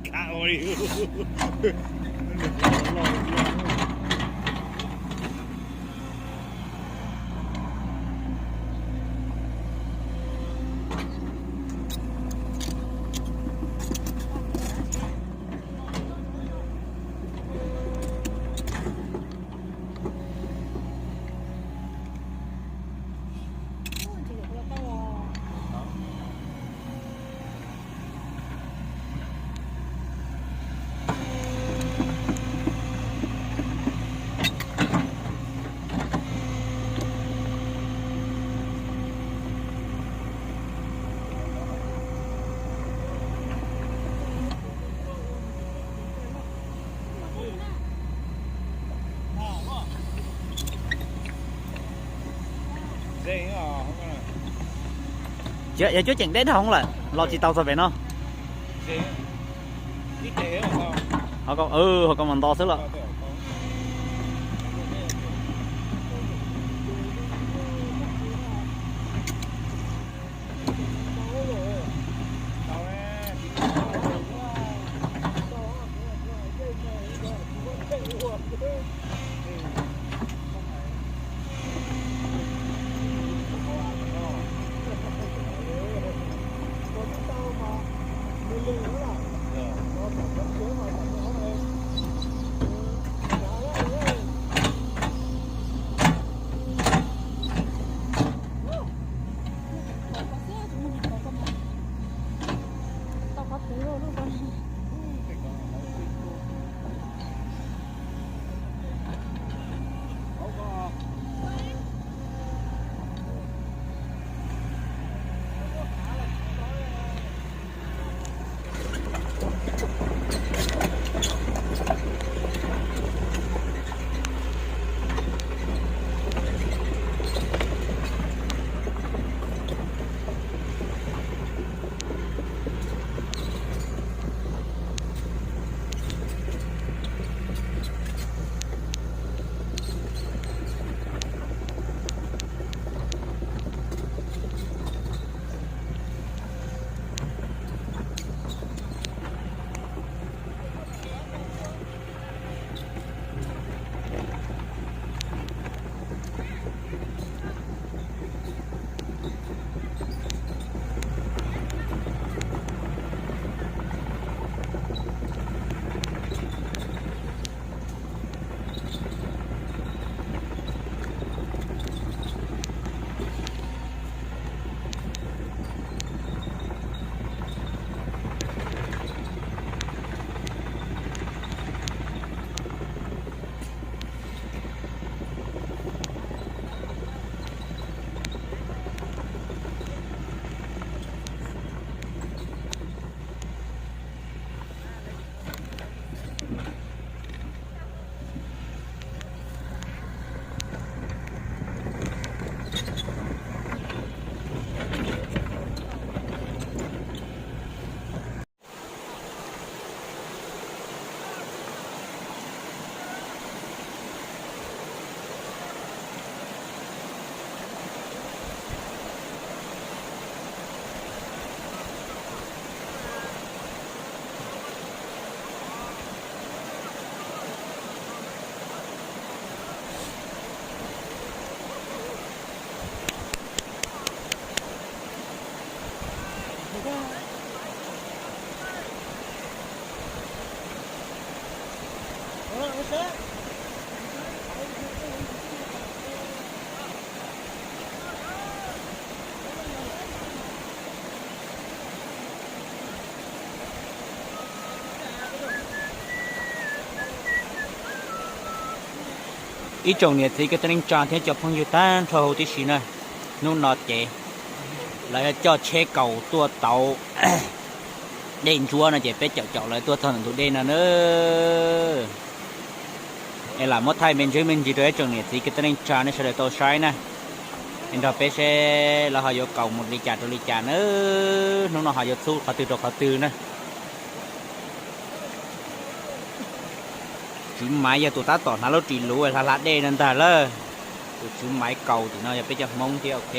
Kab ua li. Yog cuab ceem deb dhau hoob lawm los tsis tau txog pem no. Ho koj mas nto xwb los. Ib tsoom niam txiv kwv tij neej tsa thiab cov phooj ywg tag nrho huv tib si na, hnub no ces lawv coj tsheb kaus tuaj tauv dej ntsuab no ces peb caum caum lawv tuaj txog ntawm ntug dej no na. Es lam muab thaij me ntsis me ntsis rau ib tsoom niam txiv kwv tij neej tsa nej sawv daws tau saib na. Es nrog peb seb lawv ho yuav kaus mus li cas rau li cas na. Hnub no ho yuav txhub qhov twg rau qhov twg na. Tswv Maiv yog tus tab tom hnav lub ris luv hla hla dej no ntag lawm. Tus Tswv Maiv kaus tim no yog peb cov Hmoob thiab, ok.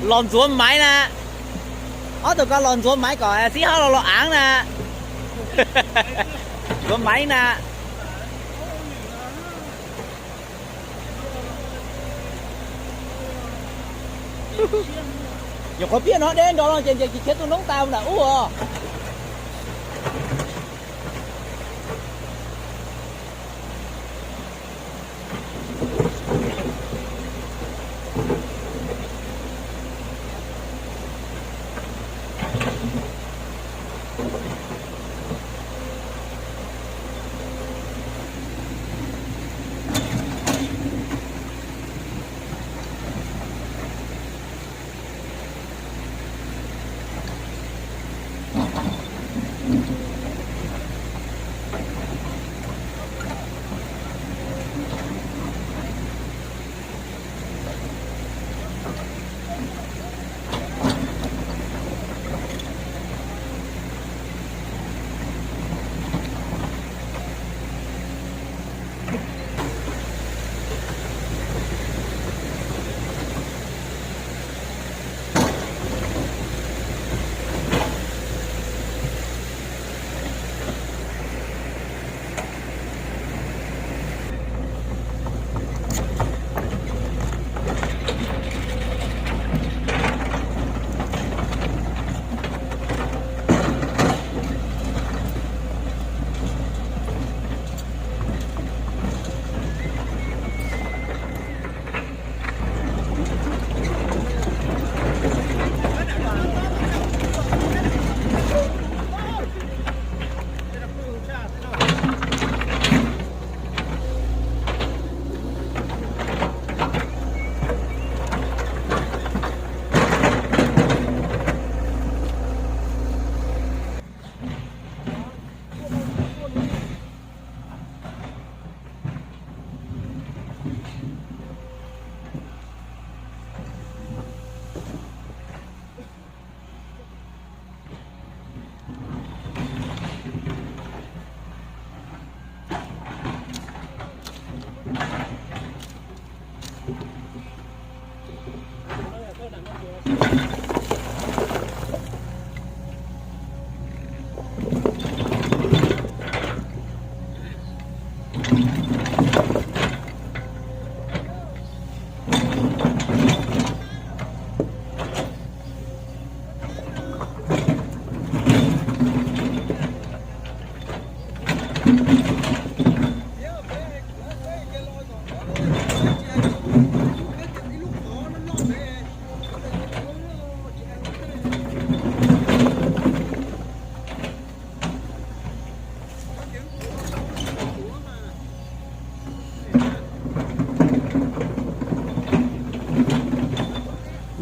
Los ntxuav maiv na. Ob tug ko los ntxuav maiv kom xib hab los los aav na. Ntxuav maiv na. Nyuam qhuav piaj no deb nrov los ces nce kis khiav tus noob tas nram ub os.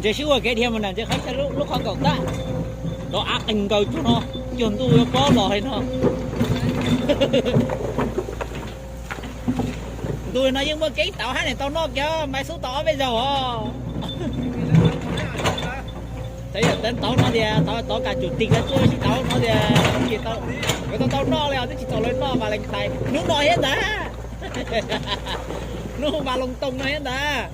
Ntses sib ua kev dhia mus nram ntses qhov chaw lub qhov nkaum tag, lov av qeeg nkaws cuag no, cuag ntuj yuav plob los li no. Ntu no yeej muaj keeb tauv hab nim tau noj kiag, Maiv Xub tau ob peb zaug os. Tau, tau no tias tau, tau kam tsum tig tau tsuj sib tau no tias, yuav tau, tau noj li os, twb tsis txaus lawv noj Valentine hnub no thiab ntag. Hnub Valentine no thiab ntag.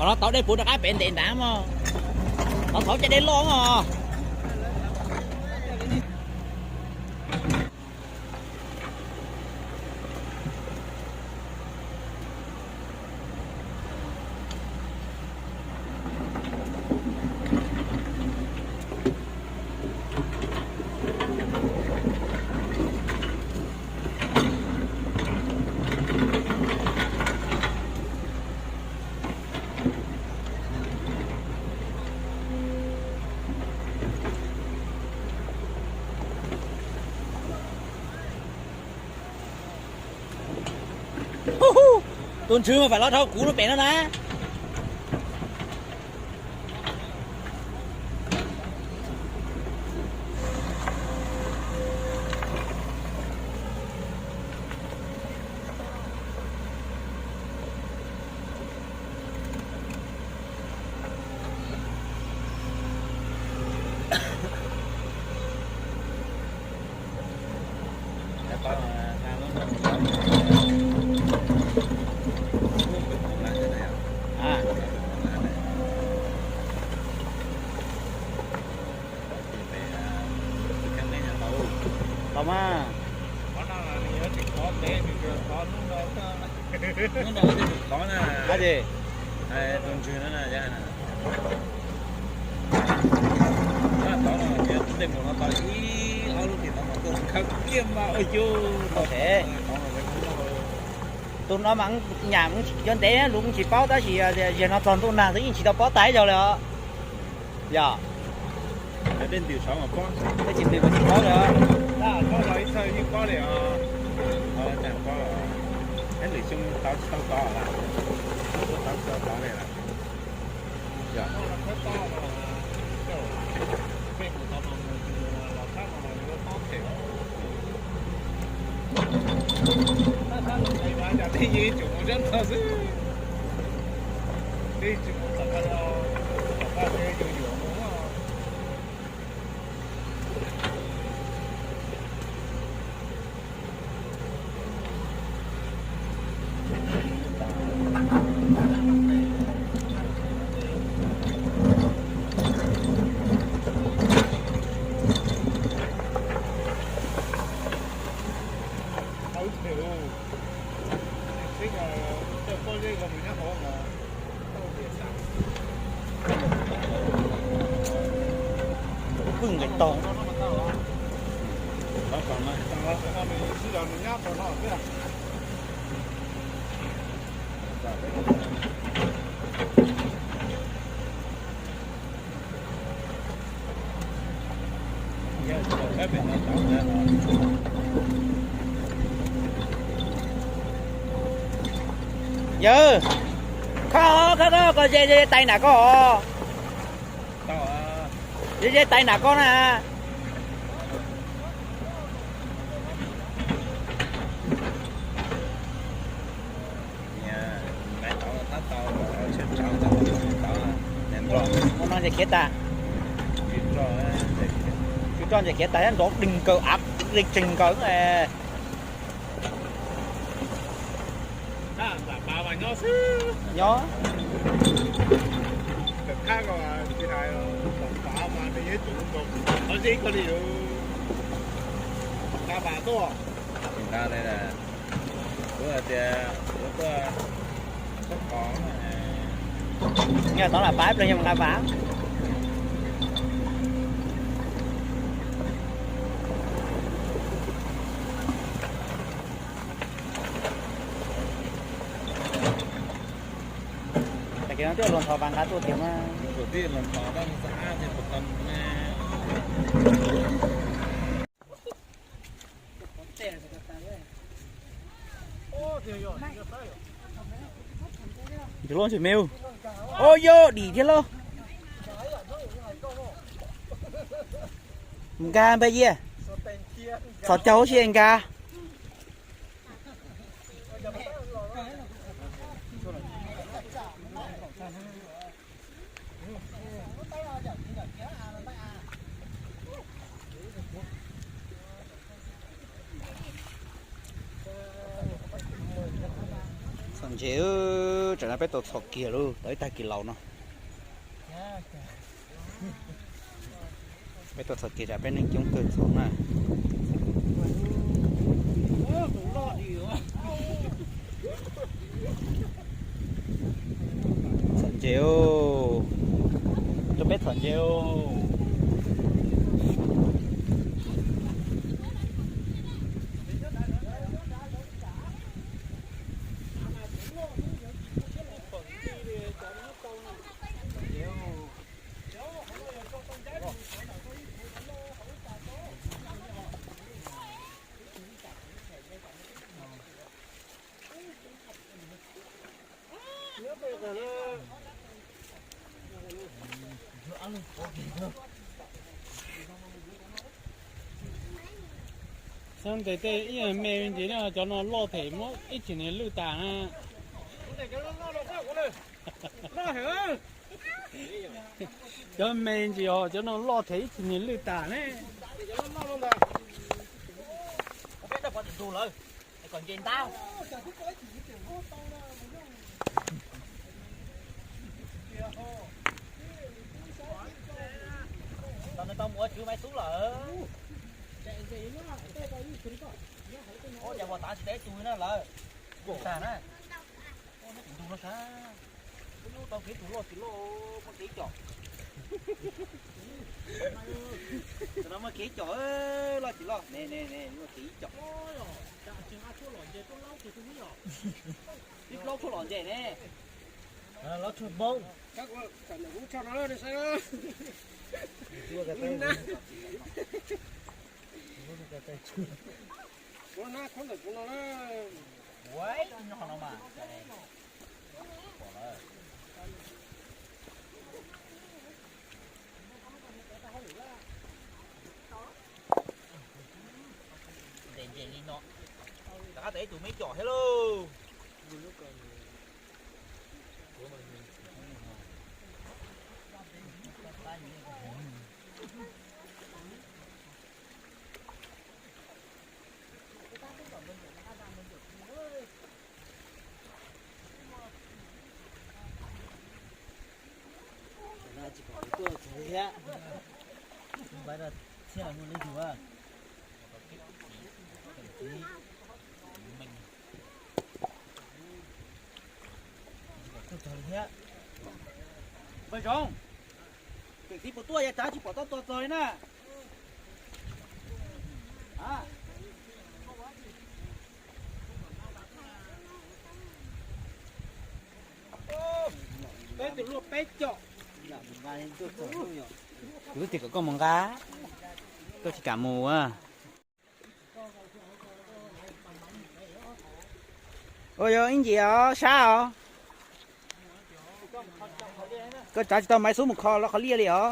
Qhov no tauv dej puv rov qab pem ntev nrad mog. Tauv thaum caj dej loj os. Tus ntswg mas faim los dhau kuv lub pem no na. Mas hnub no ces tus tod na, tus ntswg no na, tod no, tej mus no tau ib ob lub tim tod mas tuaj khawb kiag mas ua yus tau. Tus no mas nyam cov ntev lus tsis paub tab sis yog no txog ntuj nag xwb yeej tsis tau paub tas ib zaug li os. Yog tej ntws saud mas paub, tej tsis ntws mas tsis paub li. Paub los ib txhawj yeej paub li os. Paub, lwm xyoo tau tsis tau tod lawm, tau tsis tau tod li lawm. Pwj nqes tau. Yawg, khob, khob, khob koj ze ze tais nram koj os. Ze ze tais nram koj na. Ua no ces khiav tas. Tsis roj ces khiav tas, nrov deg nkaws, av deg tsees nkaws. Nyob. Nqa li, kuv hais tias kuv tuaj txhob kov. Nyob tod lam pab ib pliag yog nqa vas. Tag kis no twb luag nthos vas nqa tuaj tiag mas. Ntshe loj ntshe me. Au, yog dim thiab lauj. Nkag npag yias, txhos caug huv si nkag. Txhom ntses, tsam no peb tau txhom kiag lauj, tau ib tag kis laus no. Peb tuaj txhom kev tsam peb neeg coob kawg txhom na. Txhom ntses, tuaj peb txhom ntses. Xav ntes tej ib yam me me ntsis na, cov no loj them muab ib chim niag lwj tas na. Cov me ntsis os, cov no loj them ib chim niag lwj tas ne. Tau mus ua tswv maiv xub lawm. Ob cov pos tav tsis tau ib tug na lawm. Tag na. Tus ntug no sav. Ub, tau kev tus loj tsis loj, muaj kev ib co. Tus no muaj kev ib co, loj tsis loj. Ne ne ne, muaj kev ib co. Ib plaub tshuaj lom ntses ne. Laub tshuaj npoob. Ua ib no no mas. Ntses ntses li no. Rov qab tau ib tug me ib co thiab lauj. Tsis pom tuaj txog thiab. Tus npais rau thiaj mus li tus. Tsis pom tuaj txog li thiab. Npawg Zoov, keem txiv puas tuaj yav tsav tsis pom tau tuaj txog li na. Peb tus luaj peb caum. Kuv twb tias kom koj mus nqa, koj tsis kam mus a. Ua yog ib ncig os, sab os. Koj tsav tsis tau maiv xub mus kho los qhov liaj li os.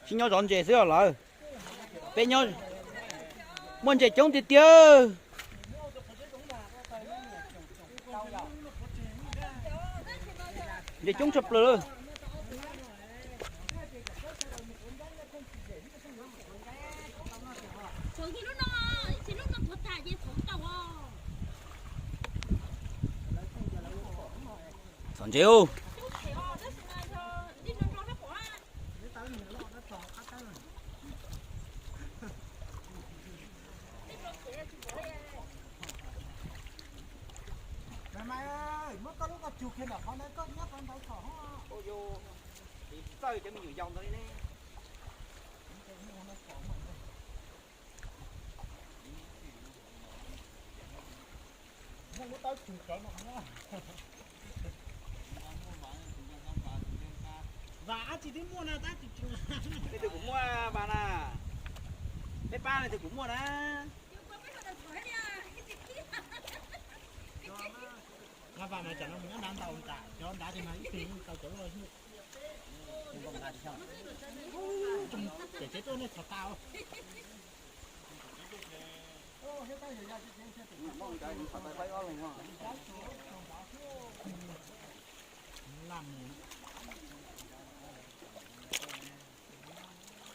Tsis nyob zov ntses xwb os lawm. Peb nyob muaj ntses coob tiag tiag. Ntses coob tshaj plaws. Txhom ntses ub. Muab koj lub koj cug kiag ntawm qhov ntawd koj nyob qhov ntawd txhom hoob. Txawj cov me nyuam yaus ntawd li ne. Muaj lub taub cug cov no. Vas dab tsi twb muaj na, dab tsi tsis. Leej twg kuv muaj vas na? Peb pab leej twg kuv muaj na? Vas mas cov no mus nyob nrad ntau tas, cov nrad ces mas ib tug tau cov loj xwb. Ces tsev tuaj nej txhom tau.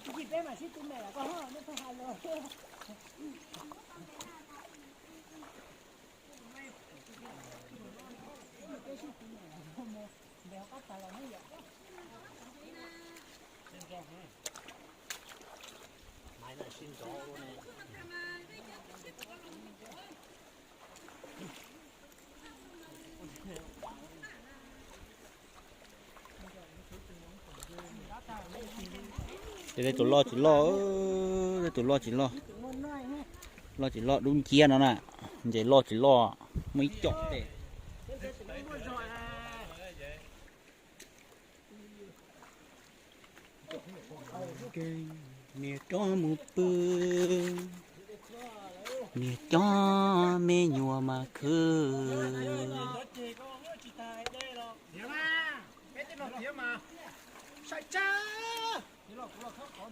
Ncig peb mam sib tus me koj, nej pheej hais los. Tej tus loj tsis loj, tej tus loj tsis loj, loj tsis loj dub nciab no na, ntses loj tsis loj, muaj ib co tej. Niag rov mus pw, niag cov me nyuam mas khwv.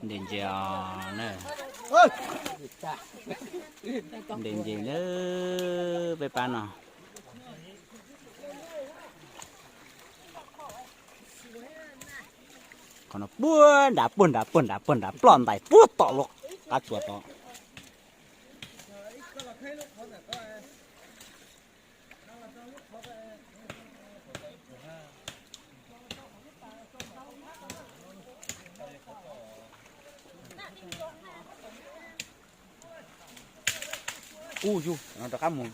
Ntes ntses os na. Ntes ntses na, peb pab no. Qhov no puag nrad, puag nrad, puag nrad, puag nrad, ploj ntais puag tom lub qab tsuas tod. Ub yug, rov qab mus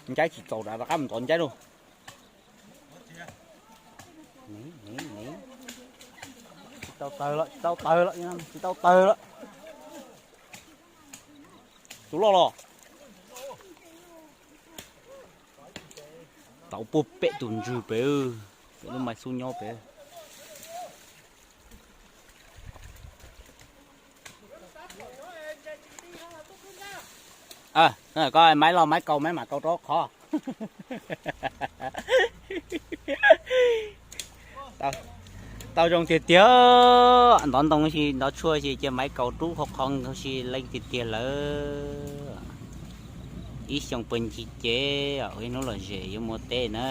ncaib tsis txaus, rov qab mus ntov ncaib lauj. Tsis tau tawg lawm, tsis tau tawg lawm, tsis tau tawg lawm. Tus loj los. Tau puag pem tus ntswg pem, pem lub mais xub nyob pem. Koj maiv los maiv kaus, maiv mam kaus rau qhov. Tau zoo tiag tiag, ntov ntoo si ntov tshuaj si cia maiv kaus rub qhov qhov si leej tiag tiag lawm. Ib xyoo puag ncig ces ua ib hnub lom zem yuav muaj teb na.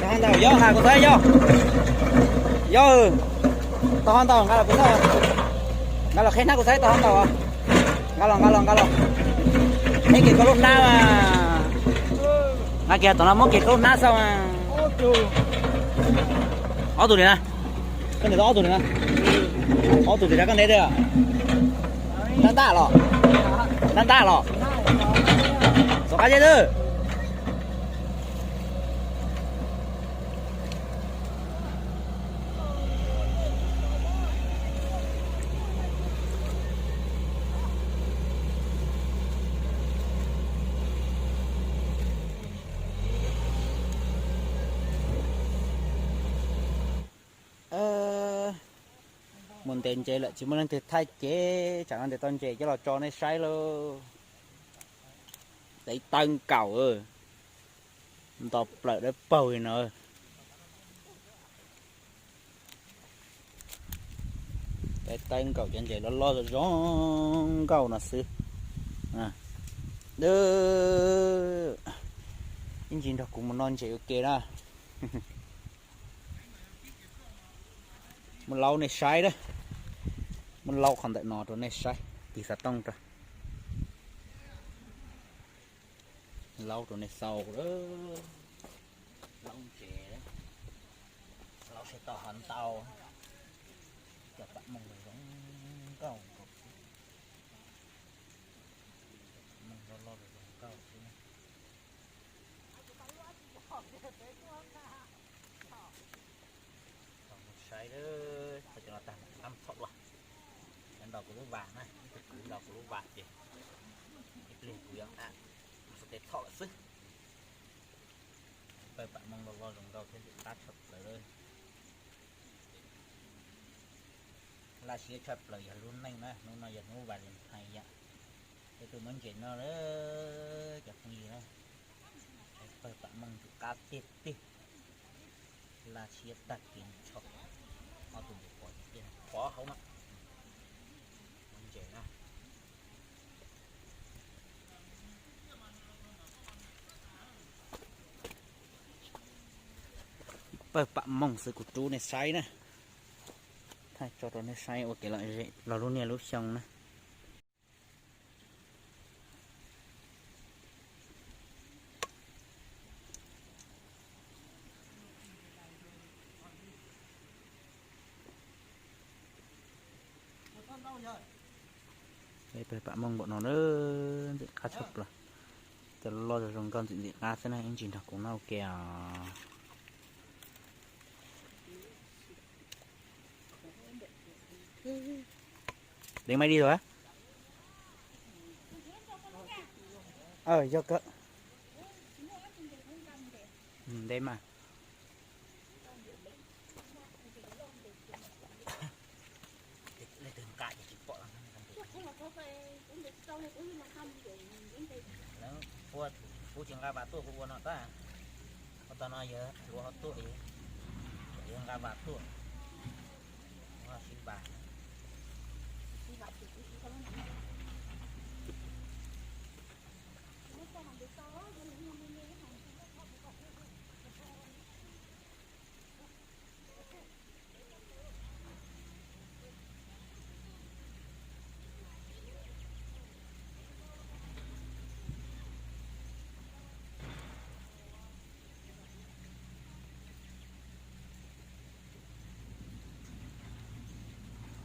Tau ho ntau, yog nqa kuv saib yog. Yog, tau ho ntau, nqa los kuv saib. Nqa los qheb hnab kuv saib tau ho ntau. Nqa los, nqa los, nqa los. Qheb kiag koj lub hnab mas. Nqa kiag tom no muab kiag koj lub hnab xauj mas. Ob tug li na. Koj ntes tau ob tug li na. Ob tug li na koj ntes twg? Ntab ntab los. Ntab ntab los. Txov qab zeb twb. Mus ntes ntses lawm tsis muaj leej twg thaij ces tsam no ntes tau ntses coj los tso nej saib lauj. Tev taw nkaum, nto plaws dawb paug li no. Tev taw nkaum cov ntses loj loj zoo nkauj no xwb. Ib ntsis nrog kuv mus noj ntses ua ke na. Muab laub nej saib na. Muab laub qhov ntawm no rau nej saib, tig xov tooj rau. Laub rau nej xauj. Laub ntses, laub saib tau hov ntau. Cov pam moos zoo nkauj nkaus xwb. Moos loj loj zoo nkauj xwb na. Saib, thaum cov no tag mam txhom los. Cov ntaus kuv lub vas na, ib tug kwv ntaus kuv lub vas ces ib pliag kuv yuav mus xov tes txhom lawm xwb. Pawg pam moos loj loj zoo nkauj thiab ntxim qab tshaj plaws. Laj siab tshaj plaws yog lub neej na, hnub no yog hnub Valentine yom. Peb tuaj muab ntses noj lawm cov phooj ywg na. Pawg pam moos ntxim qab tiag tiag. Laj siab tag kev ntsho. Ob tug ntses pos tiag pov hauv no. Muab ntses na. Pawg pam moos xwb kuv rub nej saib na. Thaij tso rau nej saib ua kev lom zem los lub niaj lub xyoo na. Pawg pam moos npaum no na, ntxim qab tshaj plaws. Cov loj zoo nkauj ntxim ntxim qab xwb na, ib ntsis nrog kuv noj ua ke os. Đến máy đi rồi á? Ờ, vô cỡ. Ừ, đến mà. Leej twg nqa ces tsis pom. Lawv puab Kuv tsis nqa vas tuaj, kuv ua no tab. Ua tau no yog hluav hauv tuaj, yog nqa vas tuaj, sib vas.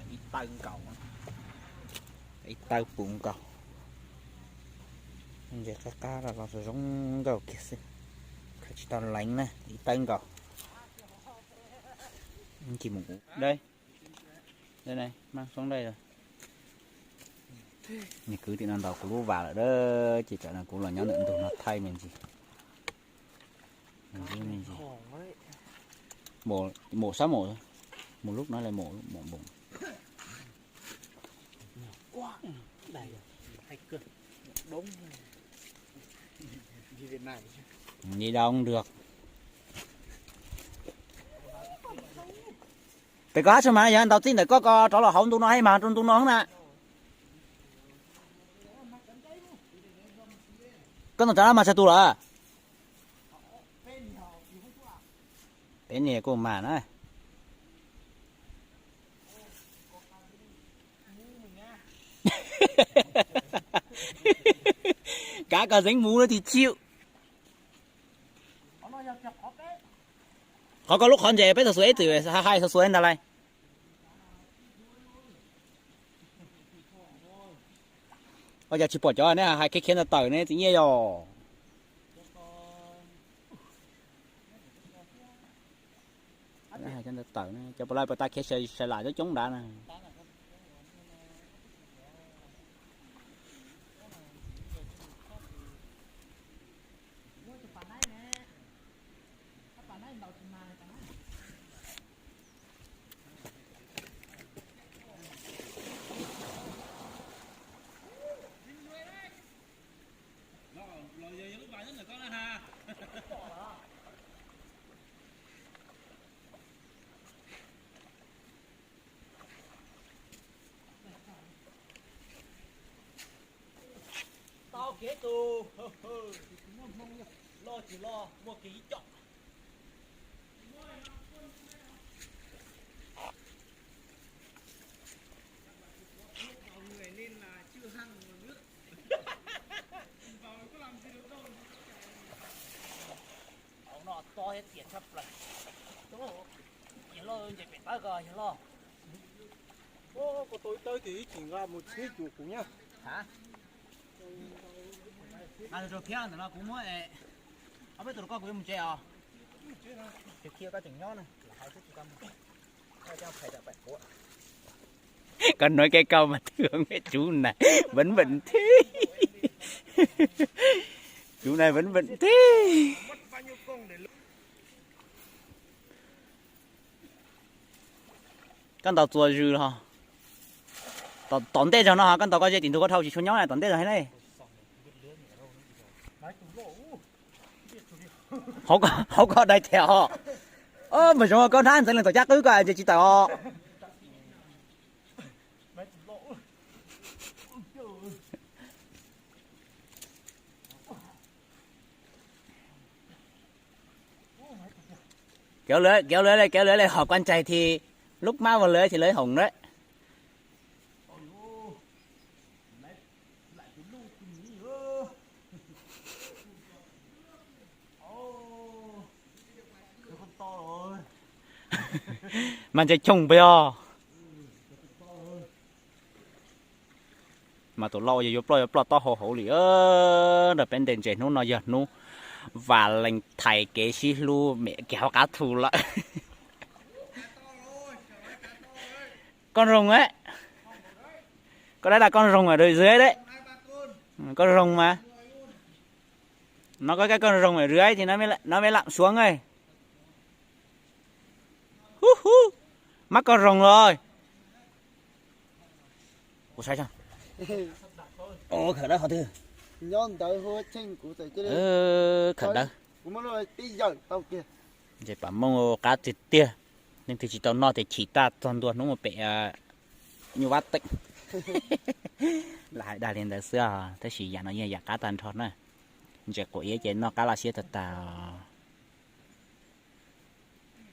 Ib tawb nkaus, ib tawb puv nkaus. Ntses qab qab los zoo nkauj kiag xwb. Khaws tsis tau leev na, ib tawb nkaus. Tsis mus ua dab tsi, mas soob dab tsi. Nws kwv tij no ntaus kuv lub vas lawm dab tsi, ces tsam no kuv los nyob ntawm ntug no thaij me ntsis. Mus sab mus, mus lub no le mus mus. Đi đâu cũng được. Pem koj hab tso mas yog ntaus txij ntawm koj ko rov los hauv ntu no hab mas rau ntu no na. Koj ntaus tsam no mas txhais tus lawm. Peb niag kuj mas na. Kav kom Zeev mus no tis chim. Qhov koj lub qhov ntses peb txhua xuav ib txwm hais txhua xuav ntag lauj. Ua cas tsis pom cov neb hais khiav khiav ntawm tawm ne, txiv nyiaj yog. Cov puas laij puas tas khiav sai lam coob coob nrad na. Tau kev tus, loj tsis loj muaj kev ib co. Hauv no tob thiab tias tshaj plaws. Yawg loj, ntses pem tawb ko yawg loj. Koj tau ib tawb ces ib chim nqa mus tsib cum kuv nyab. Nqa rau thiab, ntawm no kuv muab ob peb tus rau koj, kuv yuav mus tsev os. Tsev khiav koj tseem nyob na, lam hais xwb tsis tau mus. Koj nói cái câu mà thường ấy, chú này vẫn vẫn thế. Chú này vẫn vẫn thế. Koj ntaus txuas zws los? Tom ntej zog no ho koj ntaus koj ze tim ntug koj dhau tsis tshua nyob na, tom ntej zog ne. Hauv koj dai tiag os. Mas zoo koj hnab ntxeev leej tom cab qwb koj ces tsis tawm os. Kéo lưới, kéo lưới lên, kéo lưới lên, hỏi con chày thì lúc mắc vào lưới thì lưới hổng đấy. Mas ntshe choo pes os. Mas tus lau yog yuav ploj yuav ploj taub hau hauv li. Nram peb nte ntses hnub no yog hnub Valentine, kev sib hlub, kev haub qab thu lawm. Koj zoo, koj dab dab koj zoo a, rau zws dab, koj zoo mas. No koj, koj zoo a, rau zws thì nó mới lặn xuống. Hub hub, mab koj zoo lawm. Kuv saib, khawm dawb qhov twg? Nyob ntawd hu cheej kuv txawm cia li khawm ntawd. Kuv muab lub tib yawm tau kiag. Ntshe pam mooj qab tiag tiag, leej twg tsis tau noj ces chim tag txog ntua hnub mus pem nyuj vab teem. Lam hais dag li ntawd xwb os, tab sis yam no yeej yam qab tag nrho na. Ntses quav iab ces noj qab laj siab tag tag.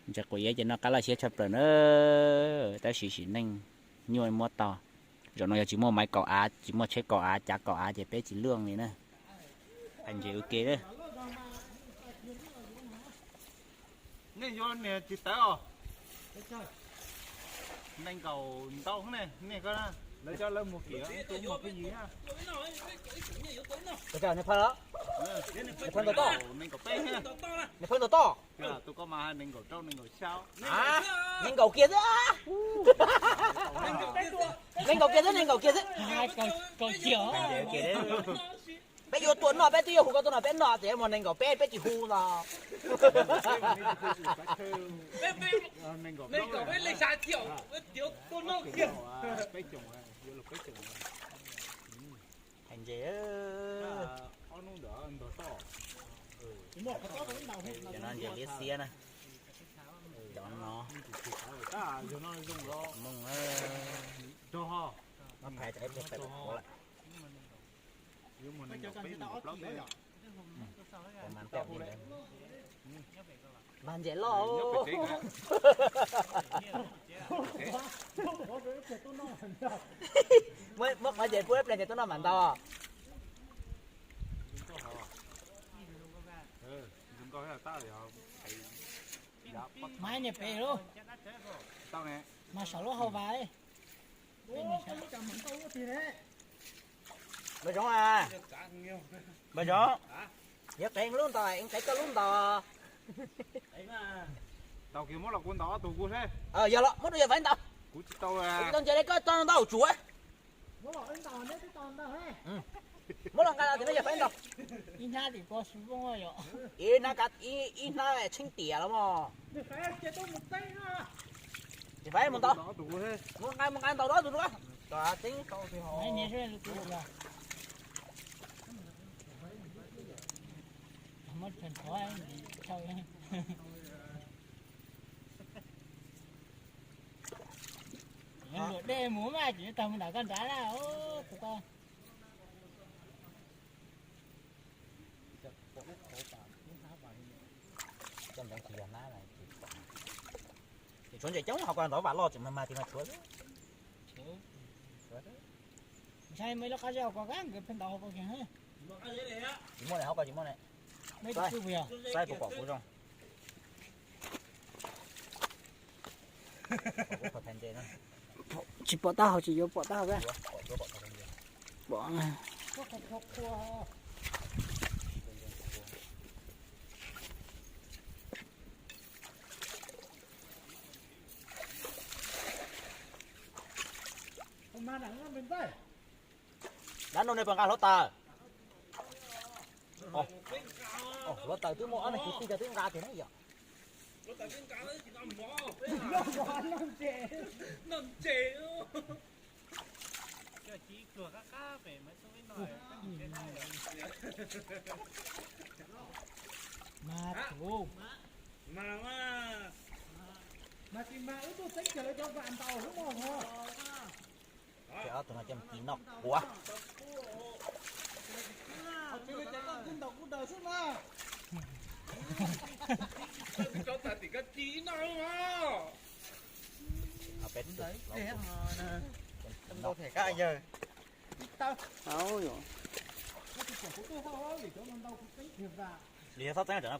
Ntses quav iab ces noj qab laj siab tshaj plaws na, tab sis sim neej nyuaj muab tau. Zaum no yog tsis muaj maiv kaum av, tsis muaj tsheb kaum av, cav kaum av ces peb tsis luaj li na. Hais ntses ua ke na. Nej yuav niag tsis tawv os? Nees nkaum ntau ne, nej ko, lawv cov lawv mus kim tus mus pheej yig na. Ua cas nws phawj los? Nws phawj ntau toj. Nws phawj ntau toj. Tus ko mas nees nkaum rau nees nkaum xya. Nees nkaum kiag xwb. Nees nkaum kiag xwb, nees nkaum kiag xwb. Peb yuav tuaj noj, peb twb yuav hu koj tuaj noj, peb noj tias mus nees nkaum peb, peb tsis hu los. Hais ntses, cov no ntses liab xiab na. Cov no mooj, no phais cov ib pliag pais kuv lawm. Mas ntses loj. Muab qhov ntses pub ib pliag ces tuaj noj mam ntau. Mas niam pem lauj, mas saum lub hau vas. Npawg Zoov a, npawg Zoov, yog qev lub ntaus, qev koj lub ntaus. Ntaus kiag muab los kuv ntaus ob tug kuv seb. Yog los muab rau yawg Faiv ntaus. Kuv tsis tau, kuv tsis tau ntses li, koj tso ntau tsuav. Muab los nqa los tias yawg Faiv ntaus. Ib hnab tim ko xwb yom. Ib hnab, ib hnab tsheej tiam los mas. Yawg Faiv mus ntaus. Mus nqa, mus nqa ntaus ob tug. Luam dej mus mas tsis tau mus nram koj nrad na. Tshuav ntses coob hauv ko, ntawd vam loj tseem mag mag tim no tshuav. Ntshai muaj ib lub qab zeb hauv ko, nkawd pheej ntaus hauv ko kiag. Tsis muaj li hauv ko, tsis muaj li. Saib puas pom kuv zoo. Tsis pom taub hau, tsis yuav pom taub hau. Pom. Dab no nej puas nqa hluav taws? Hluav taws twb muaj ob neeg kwv tij twb nqa tiag ne yom. Mas, mas tsis mas wb tuaj txeeb kiag lawv cov vam ntaus xwb mog. Ces ob tug no coj mus ci noj quav. Peb li txhob txeeb,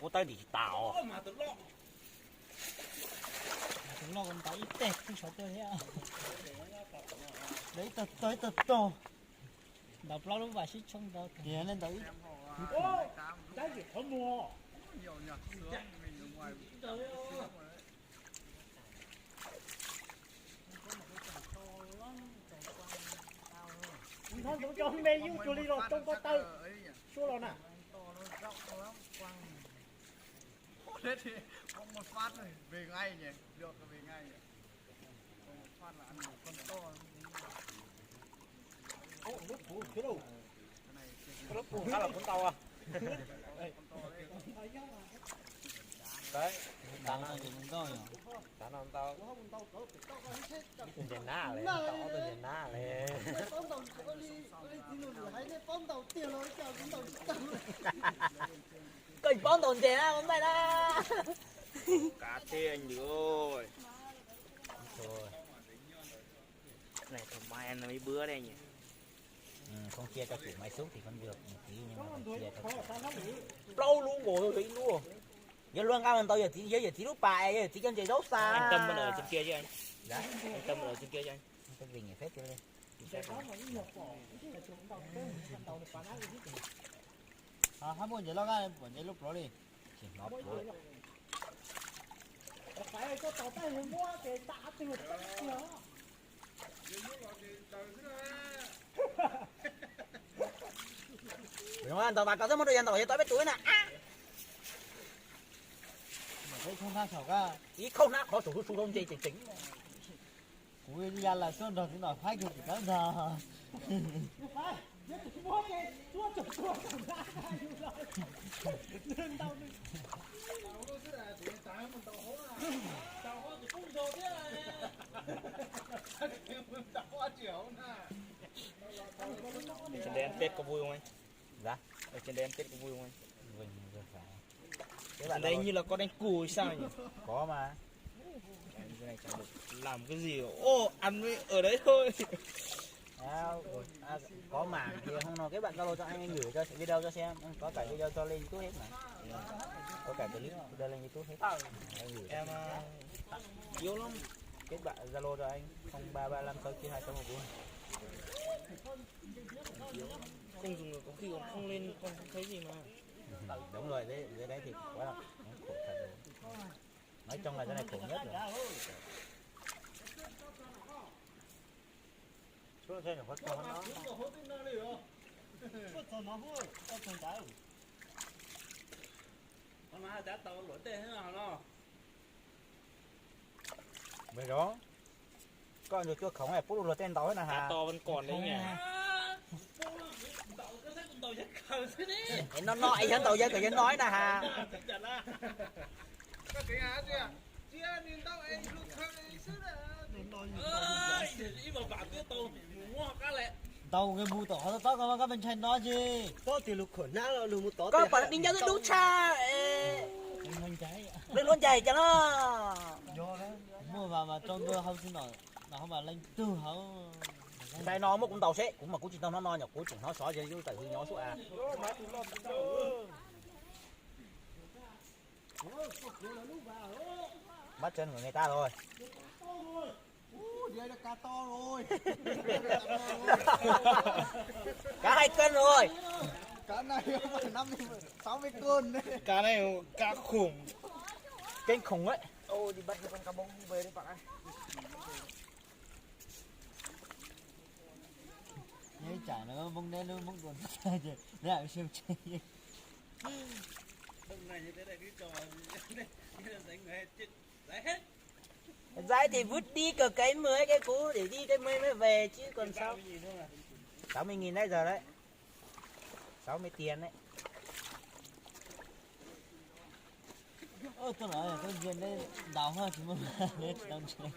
kuv txeeb ntim tsis tas os. Tus loj ntaus ib teg twb sawv tuaj thiab. Ib tug tog ib tug tog. Ntaus plaub lub vam sib tshoob ntau. Ntau ib. Nov ntxoov cov me yuj cuag li los too ko taw suab los na. Lub pus qab los kuv ntau. Tav no ntau. Ntses nab li, ntau ob tug ntses nab li. Koj paub ntaus ntses na, ua ntej na. Cá thiab anh Dược ơi. Này, thoải mái ăn mấy bữa đây nhỉ? Không chia cho chủ máy xúc thì con Dược một tí nhưng mà chia cho. Plaub lub nkaus ib lub. Yog luag nqa mas ntau, yog txiv, yog yawm txiv lub pas es yog yawm txiv cov ntses zaub xa. Anh Tâm bắt đầu trên kia chứ anh. Dạ. Anh Tâm bắt đầu trên kia chứ anh. Cái gì nghỉ phép kia đi. Hab muaj ntses loj nqa, pom ntses lub plov li. Tsis hnov plov li. Ntau mas koj twb muab rau yawg ntau, yawg tau peb tus na. Ib khaub hnab qhov saum su su rau ntses tseem tseem. Kuv ya lawm tuaj nrog txiv nom Faib kiag tim kawb ntag. Trên đấy ăn Tết có vui không anh? Dạ. Ở trên đấy ăn Tết có vui không anh? Vui, vui phải. Trên đấy hình như là có đánh cù hay sao nhỉ? Có mà. Cái này chẳng được làm cái gì. Ô, ăn với ở đấy thôi. À, à, có mảng thì hôm nào kết bạn Zalo cho anh, anh gửi cho video cho xem, có cả video cho lên YouTube hết mà. Có cả clip video lên YouTube hết. Anh gửi cho. Em, à, yếu lắm. Kết bạn Zalo cho anh, không ba ba năm sáu chín hai sáu một bốn. Không dùng được có khi còn không lên, còn không thấy gì mà. Đúng rồi, dưới, dưới đấy thì quá là khổ thật rồi. Nói chung là cái này khổ nhất rồi. Xuống xe nó có cho nó. Mày đó. Koj ntsuag cuaj khoom pub luag tej ntau thiab na has. Cá to vẫn còn đấy nhỉ? Es no no es yog ntau yawg kom yawg no na has. Ntau kawg mus tom qhov tob tob ko mas koj pheej ntshai no tsis. Koj pom di ncauj dub dub tshaj. Lwj hluav ncaig cas no. Muaj mas mas rau ntua hauv xwb no, no hauv mas leej twg hauv. Ntshai no muab kuv ntaus seb, kuv mas kuv tsis tau hnov no nyom, kuv tseem hnov sov yus tawm hws nyob suab a. Bắt chân của người ta rồi. Cá hai cân rồi. Cá này phải năm mươi, sáu mươi cân đấy. Cá này cá khủng. Kinh khủng đấy. Ôi, đi bắt cái con cá bông về đi bạn ơi. Nếu chả nó bông đen nó bông đuột chứ. Nó làm siêu chê. Hôm nay như thế này cứ cho nó đánh người chết. Đấy thì vứt đi cờ cấy mười cái cũ để đi cái mười mới về chứ còn sao. Sáu mươi nghìn nãy giờ đấy. Sáu mươi tiền đấy. Ơ, tôi nói là tôi duyên đấy, đào hoa chỉ một lần đấy, đào chơi.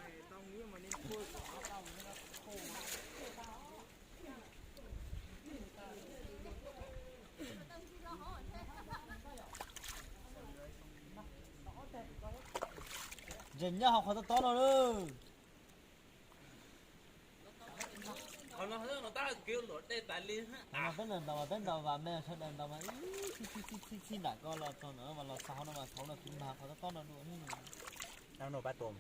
Ntses nyob hauv qhov tob tob no lawm. Qhov no tab kiv luam dej tas li. Qhov no peb ntaus, peb ntaus vas me sawv daws ntaus mas ib txhij txhij txhij nram ko los txog no mas los txog hauv no mas thaum no kiv npag qhov tob tob no dua. Tau no pab tuam.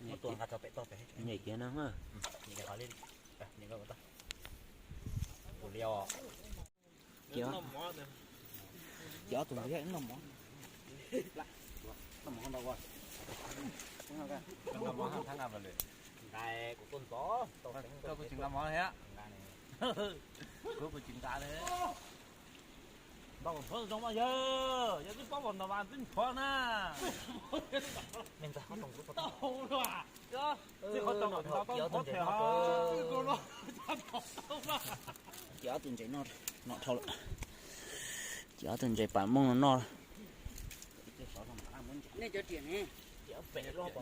Muab tua nqa rau pem toj pem. Nyem kiag no. Tus liab. Ces ob tug ntiag noj mov. Noj mov ntau ua. Nqa kuv tuaj ntxov. Koj kuv tsis nqa mov thiab. Kuv kuv tsis nqa li. Tau nthuav zoo mas yawg, yog twb paub vos nto mas twb nthuav na. Tsis qhov tau ntau paub nthuav thiab ho. Ces ob tug ntses no dhau lawm. Ces ob tug ntses pam mooj no noj.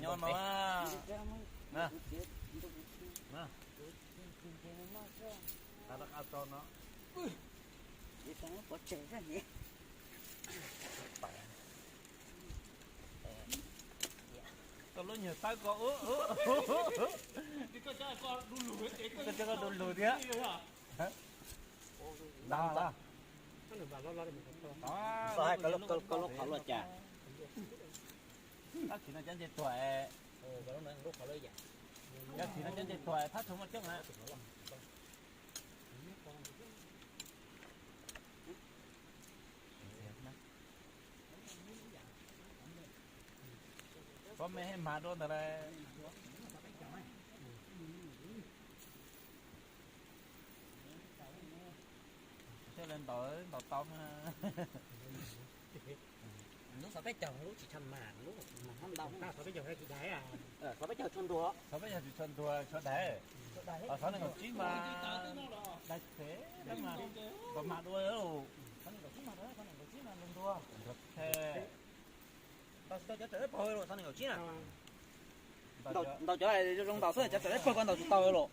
Nyob no. Koj lub nyuag tawb ko, koj coj koj du lug thiab. Ntag ntag. Koj lub qhov luaj cas? Tab sis no cov ntses tuag, cov ntses tuag thab tsuag muaj coob na. Txhob me hej hma dua ntawd lauj. Thiaj li ntaus, ntaus tau. Lub xov peb caug lub tsis tshua mam, lub xov peb caug tshua ntuag, xov peb caug tsis tshua ntuag, tshua daiv. Xov nees nkaum tsib mas dais pem mas ntaus mam dua. Ntaus tsis tau cov raws dawb paug los xov nees nkaum tsib na. Ntaus cov zoo ntaus xwb, cov raws dawb paug ko ntaus tsis tau los.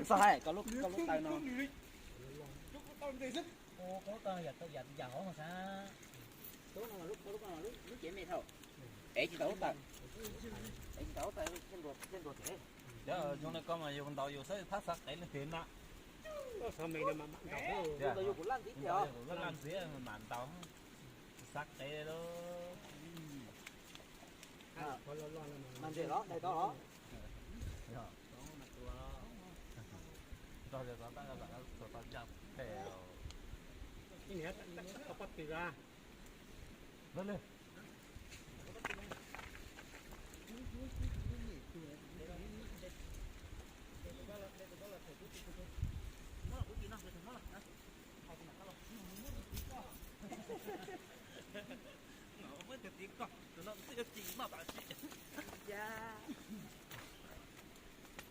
Xav hais koj lub, koj lub taw no. Koj lub taw yam, yam hauv no sab. Lub, lub cev me dhau. Ev tsis tau lub taw. Ev tsis tau lub taw, thiaj ntuag, thiaj ntuag thiab. Cov zoo li koj mas yus ntaus yus xwb, thab xav qev leej twg na. Ntaus yus kuv laj ntxiv tiag os. Laj ntxiv mam ntaus. Xav qev lub. Mas ntses los dais tau los. Nrog li tau ncaj pem. Pob tw a.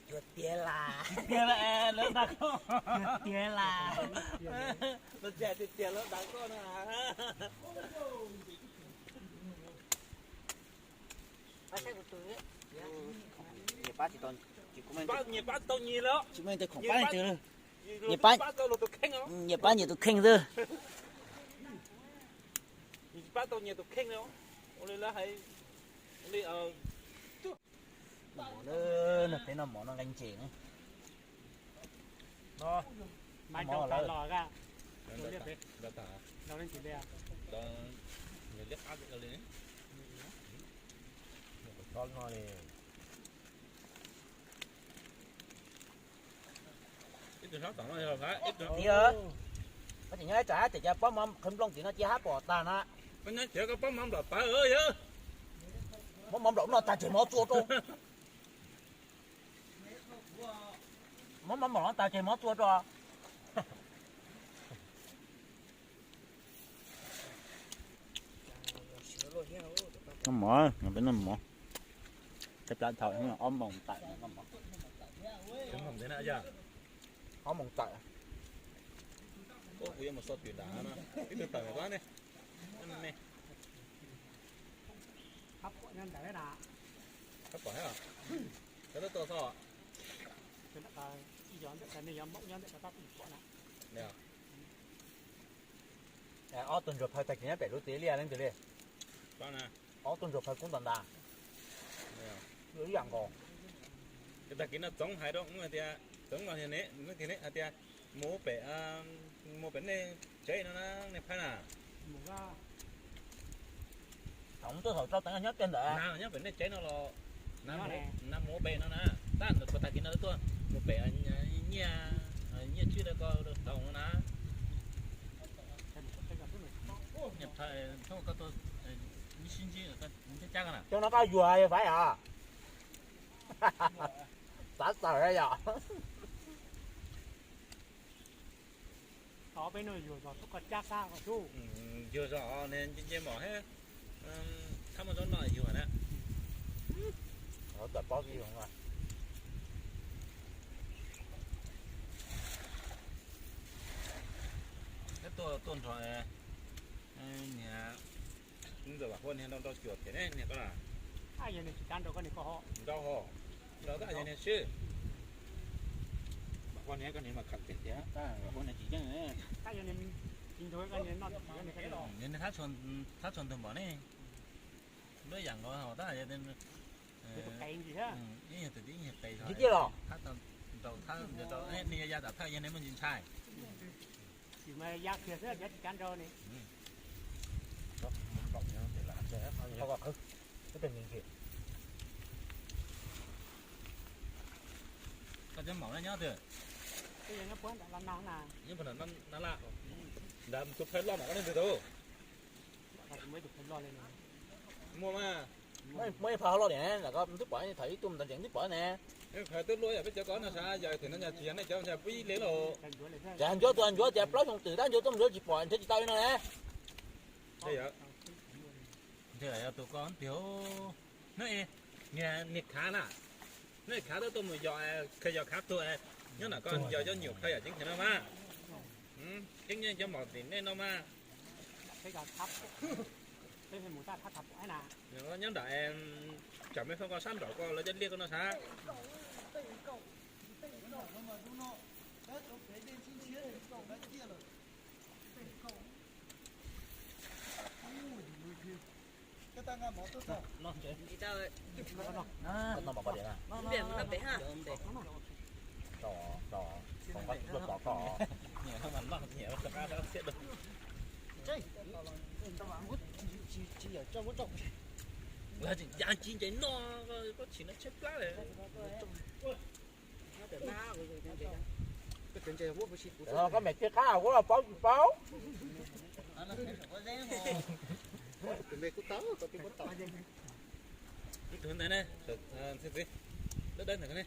Cuag tiag las. Tiag las, lawv dag koj. Cuag tiag las. Lawv dag tiag tiag, lawv dag koj na. Nyias pab tsis tau, nyias pab tsis tau nyias lawm. Tsis muaj leej twg khoom pab leej twg. Nyias pab, nyias pab nyias tus kheej xwb. Nyias pab tau nyias tus kheej li. Ua li lawv hais li. Noj peb noj mov noj nqaij ntses na. Ib tug sab tom no yog Phab, ib tug. Tias, koj tseem nyob ib tsam tias cov pob mov qhwv nplooj tim no cia hab pom tag na. Koj nyob cia koj pob mov nplom tawv yog. Pob mov nplom no tag tseg mov txua rau. Pob mov nplom no tag tseg mov txua rau. Noj mov, peb noj mov. Tej plab dhau ob moos tawm noj mov. Ob moos tawm. Kuv yuav mus xo twm nram no, ib tug tawm me pab ne. Qab pom thiab, qab pom thiab. Cov lub tuaj xo. Ob tug ntsuag phaw tag kis nyob pem lub txiv liaj leej twg li? Ob tug ntsuag phaw kub ntag ntag. Ib yam nkaus. Tag kis no Txoov hais rau wb hais tias, Txoov los yog ne, hais tias mus pem, mus pem nej tsev no na, nej phab na. Thaum tuaj thaum rau teev nyob kiag ntawd. Nyob pem nej tsev no los, na mus pem no na, tab puas tag kis no tuaj mus pem Nyiaj, Nyiaj Tswb ko thaum no na. Nyiaj Phab, koj tuaj, neb sib ntsib, neb thiaj Cov no koj yuag faib os? Xav txawm yom. Tov peb no yuag zog tub koj cab sab ko sub. Yuag zog nce nce mom thiab, thab muaj zaub noj yuag na. Tawm pob zoo. Tuaj tuaj nrog niag ntxawm Vam Huab niag nrau nrau cuam tiag ne niag koj na. Yog niag tsis cab nrau koj niag koj ho nrau ho nrau tab yog niag swb. Vam Huab niag koj niag mas khawm tiag tiag, Vam Huab niag tsis yeej. Niag thab tshua ntug npaum ne. Lub yam nkaus tab ib yog tus tib ib yog qis, thab nrau thab nrau, nws yog ya tam thawj yog nws muaj ntsis ntshai. Sim mas ya kiag xwb, cov tsis cab nrau ne. Koj cov maum na nyob twg? Nyob puag nram na, nyob puag nram na laj. Nram tus phawj loj mam koj leej twg tus? Muaj mas. Muaj ib phav hauv loj li, twb pom thaum ib tug ntawd tseem twb pom ne. Phav twb luaj yog peb cov ko no sav, yog tias no yog tsis yog nej cov yog pib li lauj. Cas ncuav tus ncuav tias plaub xyoo twm tab ncuav tuaj ncuav tsis pom nrhiav tsis tau li no ne. Nthe yog tus ko tiag. Niag khav na, niag khav twb tuaj mus yos, khav yos khav tuag, nyob nram ko yos cov nyuam khav yom ceeb khav no mas. Ceeb cov mom tim nej no mas. Nyob nram tsam me faj ko sab nraum ko lawv cov liaj ko no sav. Lawv tseem ya ci ncaim no, koj tsis no tshaib plab li. Koj me tij qab kuv los paub tsis paub. Ib tug ntawd ne, ntxhi txiv, dawb dawb ntawm ko ne.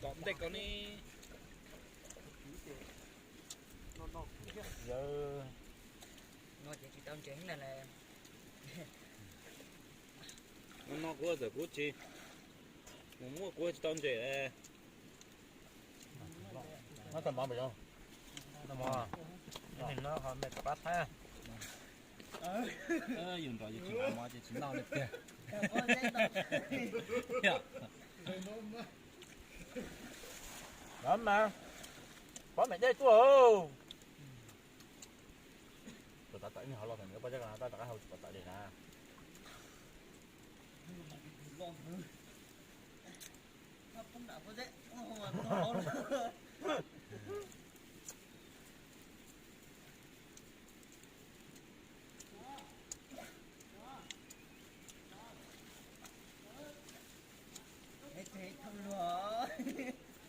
Tom ntej ko ne. No ces tsis tau ntsev na. No kuv txawm kuv tsis mus muab kuv tsis tau ntsev. No tag mov npam zoo, no mov, no ho me rov qab thaib. Yus nrog yus tsis noj mov ces tsis noj li tiag. Mas pov me dej tuaj. Tus tav tawm ib nyuag hauv los thaum nws poj zeb ko no tab rov qab hau tsis pom tawm li na.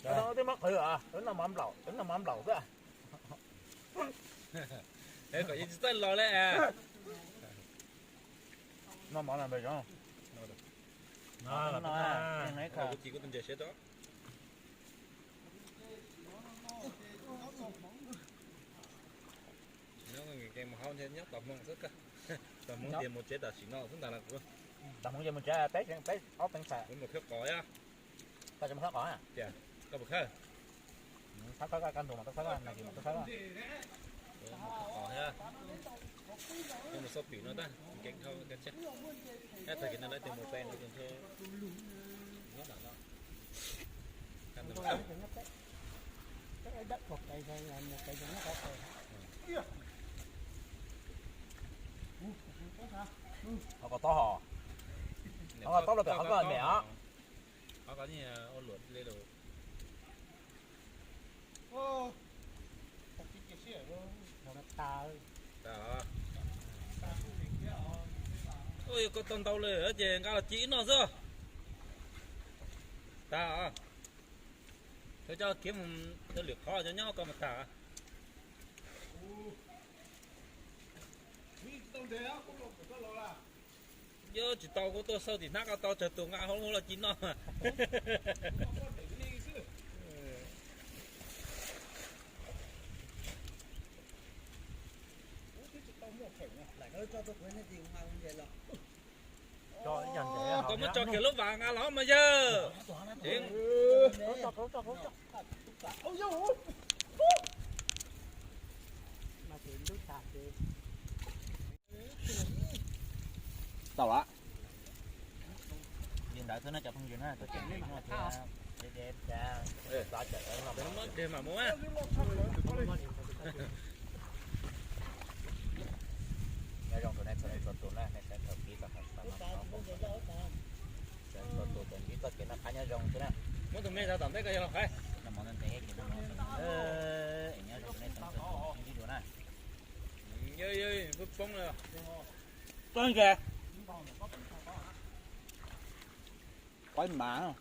Twb muab qhwv, twb noj mov nplaum, twb noj mov nplaum xwb. Kom yeej tsis txawj los li. Noj mov na npawg Zoov. Kuv tsis kuv tus ntses siav rau. Nyob nkees mus hauv nyob tom hmoov xwb kawg. Tom hmoov tias mus tsev tam sim no xwb ntag los kuv. Tom hmoov ces mus tsev peb, peb ob teev xwb. Kuv mus khawb qos. Koj tsis mus khawb qos? Tias koj mus khawb. Thab khawb koj, kaj ntug mas koj khawb, nag kis mas koj khawb. Mus khawb qos thiab. Mus xauj pim no tab nkees dhau koj thiab. Tag kis no lawv tias mus pe no ces ntshe nyob nram no. Ho koj tob ho, ho koj tob los pem qhov koj niam os. Qhov ko ua luam li lus. Ua yog koj tau ntau lawm ces nqa los ci ib noj xwb. Tag os. Khaws coj kiag mus rau lwm qhov, cov nyob koj mus tag. Yog tsis tau kuv tuaj xauj tim hnab ko tau tsawg tus nqa hauv lub los ci noj. Koj muab tso kiag lub vas nqa los mas yawg. Tau lawm. Li ntawd xwb na cov phooj ywg na, txoj kev noj thiab deb deb thiab xav cawm no. Nyob zoo rau nej txhua leej txhua tus na, nej saib thaum pib txog thaum xaus mas txhua tus txawm ntsib txoj kev noj qab nyob zoo xwb na. Muab tus me rau tom ntej ko yog los qhib. Noj mov ntev ntev ces noj mov ntev ntev, es nyob zoo rau nej txhua leej txhua tus sib ntsib dua na. Poob ntshe. Quaib mas.